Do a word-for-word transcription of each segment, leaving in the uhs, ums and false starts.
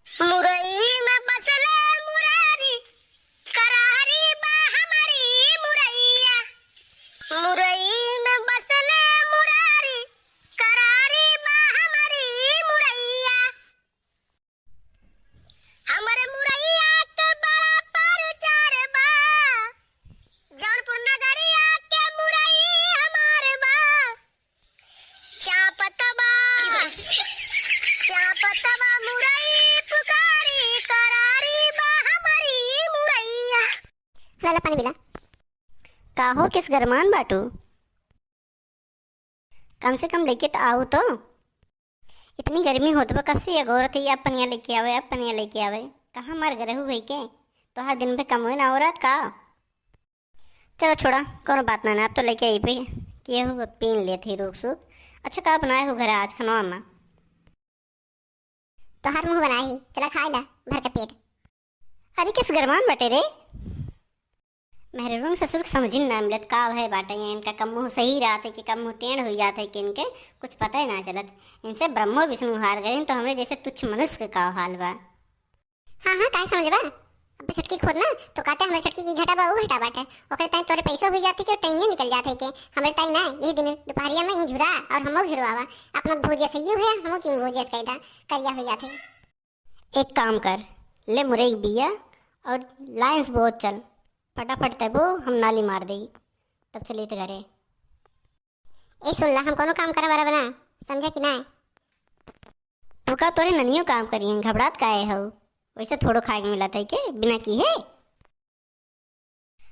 मुरई में बसले मुरारी, करारी बा हमरी मुरैया। मुरई में बसले मुरारी, करारी बा हमरी मुरैया। हमरे मुरैया के बड़ा परचार बा, जौनपुर नगरिया के मुरई हमार बा। चापत बा, चापत बा मुरई पुकारी, करारी बा हमरी मुरैया। लाला पानी पिला। का हो, किस गरमान बाटू? कम से कम लेके त आऊ तो। इतनी गर्मी होत बा, कब से ये गोरत है, अब पनिया लेके आवे, अब पनिया लेके आवे। कहाँ मर गए रहू भाई के? तोहार दिन भर कमवे ना हो रात का? चलो छोड़ा, कोनो बात ना, ना, अब तो लेके आई पे, केहू पीन लेत ही रोक सूख। अच्छा, का बनाए हो घर आज खाना में? तोहार मुँह बनाई, चला खाए ला भर के पेट। अरे, किस गरमान बटे रे? मेहररुन ससुर के समझिन ना मिलत, का भय बाटे, या इनका कम मुँह सही रहत है कि कम मुँह टेढ़ हो जात है कि इनके कुछ पता ही ना चलत। इनसे ब्रह्मो विष्णु हार गए तो हमरे जैसे तुच्छ मनुष्य के का हाल बा। हाँ, हाँ, काहे समझबा? अब छोटकी खोद ना, तो कहते हमरे छोटकी की घटा बा, ऊ घटा बाटे। ओकरे ताई तोरे पैसो हुई जाते कि टाइम निकल जाते के। हमरे ताई ना, यही दिन दोपहरिया में ही झुरा और हमो झुरवावा। अपना भोजिया सही हुआ, हमो की भोजिया से कैदा करिया हुई जाते। एक काम कर, ले मुरई के बिया और लाइन से बोत चल, फटाफट तबो हम नाली मार देई, तब चली त घरे। ए सुन ला, हम कोनो काम करे वाला बना, समझे कि ना? तू का तोरे ननियो काम करी हैं, घबरात काहे हो? वैसे थोड़ो खाए के मिलत है के बिना की है?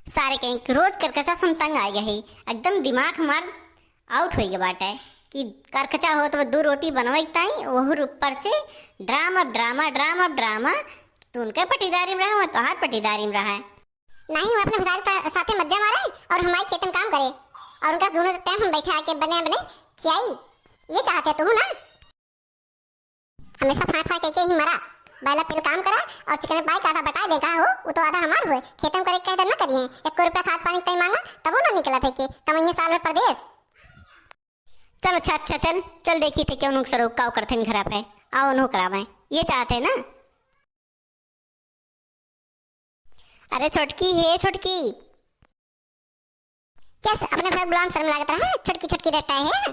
सारे कहीं रोज करकचा सुन तंग आ गए है, एकदम दिमाग हमार आउट हो गया बाटे कि करकचा हो तो दो रोटी बनवे के ताई, वहू ऊपर से ड्रामा, ड्रामा, ड्रामा, ड्रामा। तू उनके पटीदारी में रहे, वो तोहार पटीदारी में रहा है। नहीं, वो अपने भतार के साथे मज्जा मारे और हमारे खेत में काम करे और उनका दोनों टाइम हम बैठे आके बने बने खियाई, ये चाहते तू ना? हमेशा फाय फाय कह के ही मरा। बैला पेल काम करा और चिकने पाई का आधा बटाए ले का हो, वो तो आधा हमार हुए। खेतम करे के कह दे ना करिए, एक रुपया खाद पानी तय मांगा, तबो ना निकला थे के, कमैया साल भर परदेस। चल अच्छा, अच्छा, चल, चल देखी थे क्यों नुक सरो काव करथे घर पे, आओ नु करावे, ये चाहते ना। अरे छोटकी, हे छोटकी। क्या स-, अपने भाई गुलाम शर्म लागत रहा है, छोटकी छोटकी रट्टा है।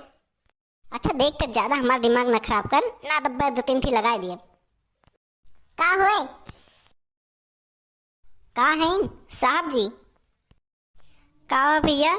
अच्छा देख, ते ज्यादा हमार दिमाग न खराब कर, ना दब्बे दो तीन ठी लगाए दिए। का होए? का है साहब जी? का हो भैया,